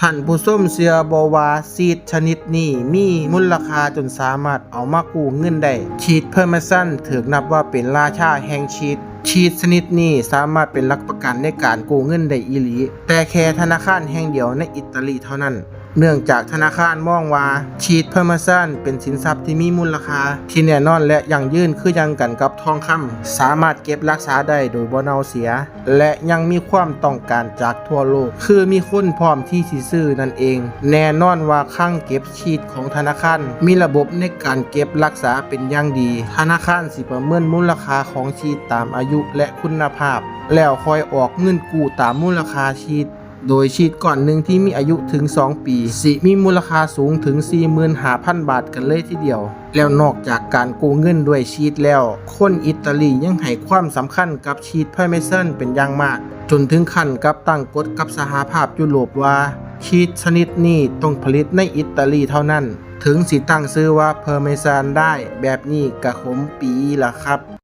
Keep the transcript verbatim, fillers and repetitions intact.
ท่านผู้ชมเชื่อบ่ว่าชีสชนิดนี้มีมูลค่าจนสามารถเอามากู้เงินได้ ชีสพาร์เมซานถูกนับว่าเป็นราชาแห่งชีส ชีสชนิดนี้สามารถเป็นหลักประกันในการกู้เงินได้อีหลี แต่แค่ธนาคารแห่งเดียวในอิตาลีเท่านั้น เนื่องจากธนาคารมองว่าชีสพาร์เมซานเป็นสินทรัพย์ที่มีมูลค่าที่แน่นอนและยั่งยืนคือยังกันกับทองคำ สามารถเก็บรักษาได้โดยบ่เน่าเสีย และยังมีความต้องการจากทั่วโลก คือมีคนพร้อมที่สิซื้อนั่นเอง แน่นอนว่าคลังเก็บชีสของธนาคารมีระบบในการเก็บรักษาเป็นอย่างดี ธนาคารสิประเมินมูลค่าของชีสตามอายุและคุณภาพ แล้วค่อยออกเงินกู้ตามมูลค่าชีส โดยชีสก้อนหนึ่งที่มีอายุถึง สอง ปี สิมีมูลค่าสูงถึง สี่หมื่นห้าพัน บาทกันเลยทีเดียว แล้วนอกจากการกู้เงินด้วยชีสแล้ว คนอิตาลียังให้ความสำคัญกับชีสพาร์เมซานเป็นอย่างมาก จนถึงขั้นกับตั้งกฎกับสหภาพยุโรปว่า ชีสชนิดนี้ต้องผลิตในอิตาลีเท่านั้น ถึงสิตั้งชื่อว่าพาร์เมซานได้ แบบนี้กะขมปี๋ล่ะครับ